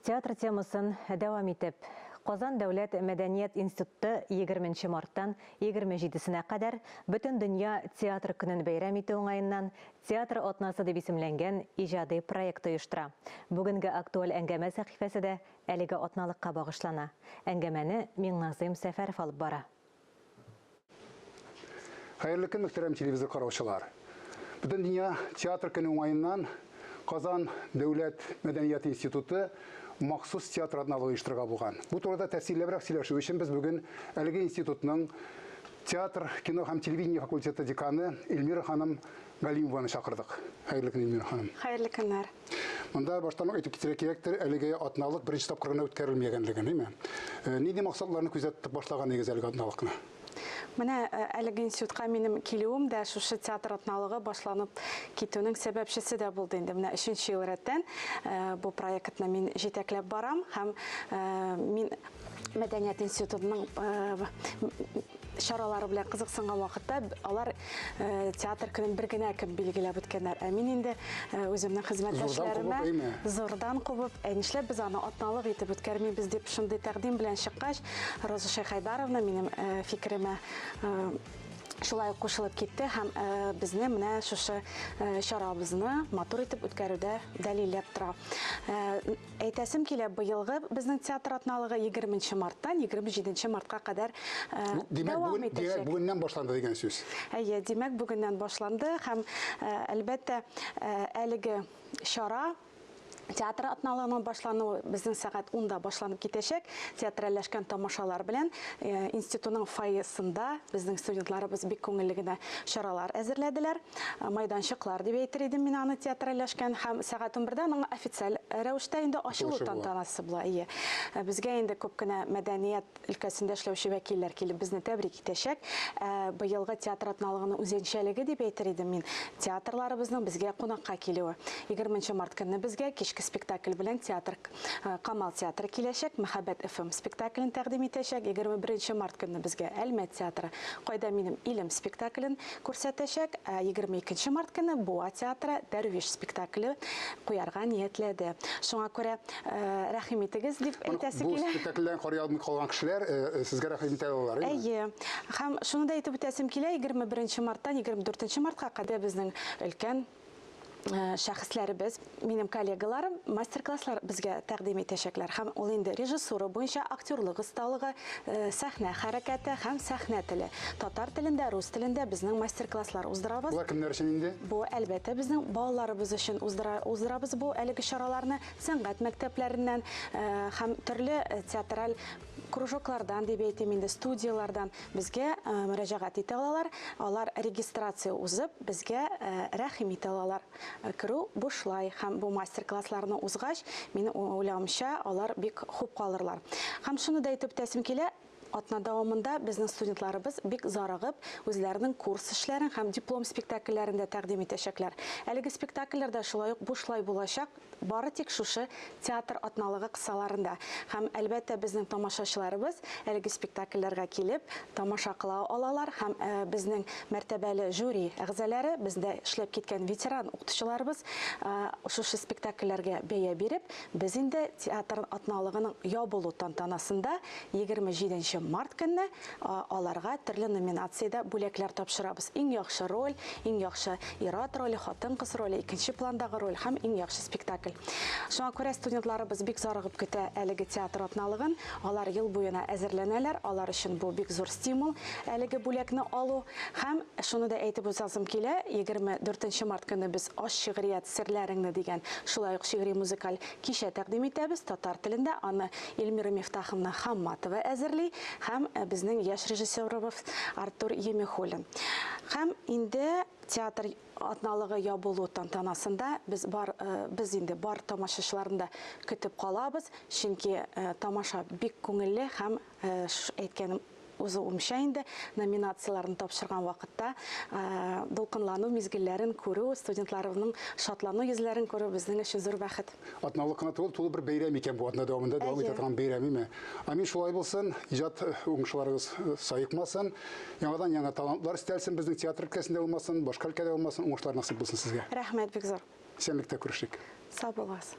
Театр темасын дәвам итеп, Казан дәүләт мәдәният институты 20 марттан 27-сенә кадәр Бөтендөнья театр көнен бәйрәм итү уңаеннан Театр атнасы дип исемләнгән иҗади проект оештыра. Бүгенге актуаль әңгәмә сәхифәсе дә әлеге атналыкка багышлана. Әңгәмәне Миңназыйм Сәфәров алып бара. Хәерле көн, мөхтәрәм телевизор караучылар. Бөтендөнья театр көне уңаеннан Казан дәүләт мәдәният институты махсус театр атналыгы оештырырга булган. Бу турыда тәфсилләбрәк сөйләшү өчен без бүген әлеге институтның театр, кино һәм телевидение факультеты деканы Эльмира ханым Галимованы чакырдык. Хәерле көн, Эльмира ханым. Хәерле көннәр. Монда баштан ук әйтеп китәргә кирәктер, әлеге атналык беренче тапкыр гына үткәрелмәгәнлеген, әйме? Нинди максатларны күздә тотып башлаган идегез әлеге атналыкны? Менә әлеге институтка минем килүем дә шушы театр атналыгы башланып китүнең сәбәпчесе дә булды инде. Менә өченче ел рәттән бу проектны мин җитәкләп барам һәм мин мәдәният институтының чаралары белән кызыксынган вакытта алар театр көнен бер генә көн билгеләп үткәннәр. Ә мин инде үземнең хезмәттәшләремә зурдан кубып, ә нишләп без аны атналык итеп үткәрмибез дип шундый тәкъдим белән чыккач, Роза Шәйхайдаровна минем фикеремә шулай ук кушылып китте һәм безне менә шушы чарабызны матур итеп үткәрүдә дәлилләп тора. Әйтәсем килә, быелгы безнең театр атналыгы 20 марттан 27 мартка кадәр дәвам итәчәк. Димәк, бүгеннән башланды дигән сүз. Әйе, димәк, бүгеннән башланды һәм, әлбәттә, әлеге чара театр атналыгының башлануы безнең сәгать 10-да башланып китәчәк. Театральләшкән тамашалар белән институтның фойесында безнең студентларыбыз бик күңелле генә чаралар әзерләделәр. Майданчыклар дип әйтер идем мин аны театральләшкән һәм сәгать 11-дә аның официаль рәвештә инде ачылу тантанасы була. Әйе. Безгә инде күп кенә мәдәният өлкәсендә эшләүче вәкилләр килеп безне тәбрик итәчәк. Быелгы театр атналыгының үзенчәлеге дип әйтер идем мин, театрларыбызның безгә кунакка килүе. 20 март көнне безгә кичке спектакль белән театр Камал театры киләчәк, Мәхәббәт FM спектаклен тәкъдим итәчәк. 21 март көнне безгә Әлмәт театры Кайда минем илем спектаклен күрсәтәчәк. Ә 22 март көнне Буа театры Дәрвиш спектакле куярга ниятләде. Шуңа күрә рәхим итегез дип әйтәсе килә. Бу спектакльләрне карый алмый калган кешеләр сезгә рәхим итә алалар, әйе? Әйе. Һәм шуны да әйтеп үтәсем килә, 21 марттан 24 мартка кадәр безнең өлкән шәхесләребез, минем коллегаларым мастер-класслар безгә тәкъдим итәчәкләр. Һәм ул инде режиссура буенча актерлык осталыгы, сәхнә хәрәкәте һәм сәхнә теле. Татар телендә, рус телендә безнең мастер-класслар уздырабыз. Болар кемнәр өчен инде? Бу, әлбәттә, безнең балаларыбыз өчен уздырабыз бу әлеге чараларны. Сәнгать мәктәпләреннән һәм төрле театраль кружоклардан дип әйтим инде, студияләрдән безгә мөрәҗәгать итә алалар. Алар регистрация узып, безгә рәхим итә алалар. Керү бушлай һәм бу мастер-классларны узгач, минем уйлавымча, алар бик хуп калырлар. Һәм шуны да әйтеп үтәсем килә, атна дәвамында безнең студентларыбыз бик зарыгып, үзләренең курс эшләрен һәм диплом спектакльләрен дә тәкъдим итәчәкләр. Әлеге спектакльләр дә шулай ук бушлай булачак. Бары тик шушы театр атналыгы кысаларында. Һәм, әлбәттә, безнең тамашачыларыбыз әлеге спектакльләргә килеп, тамаша кыла алалар һәм безнең мәртәбәле жюри әгъзалары, бездә эшләп киткән ветеран укытучыларыбыз шушы спектакльләргә бәя биреп, без инде театр атналыгының ябылу тантанасында 27 нче март көнне Аларга төрле номинациядә бүләкләр тапшырабыз. Иң яхшы роль, иң яхшы ир-ат роле, хатын-кыз роле, икенче пландагы роль һәм иң яхшы спектакль. Шуңа күрә студентларыбыз бик зарыгып көтә әлеге театр атналыгын. Алар ел буена әзерләнәләр, алар өчен бу бик зур стимул, әлеге бүләкне алу. Һәм шуны да әйтеп узасым килә, 24 март көнне без Ач шигърият серләреңне дигән шулай ук шигъри музыкаль кичә тәкъдим итәбез, татар телендә аны Эльмира Мифтаховна Хамматова әзерли һәм безнең яшь режиссерыбыз Артур Емихуллин. Һәм инде театр атналыгы ябылу тантанасында без бар без инде бар тамашачыларны да көтеп калабыз, чөнки тамаша бик күңелле һәм әйткәнем узуымча инде номинацияләрне тапшырган вакытта дулкынлану мизгелләрен күрү, студентларыбызның шатлану йөзләрен күрү безнең өчен зур бәхет. Атналык кына түгел, тулы бер бәйрәм икән бу, атна дәвамында дәвам итә торган бәйрәм, име? Амин, шулай булсын, иҗат уңышларыгыз саекмасын, яңадан-яңа талантлар өстәлсен безнең театр өлкәсендә булмасын, башка өлкәдә булмасын, уңышлар насыйп булсын сезгә. Рәхмәт бик зур. Исәнлектә күрешик. Сау булыгыз.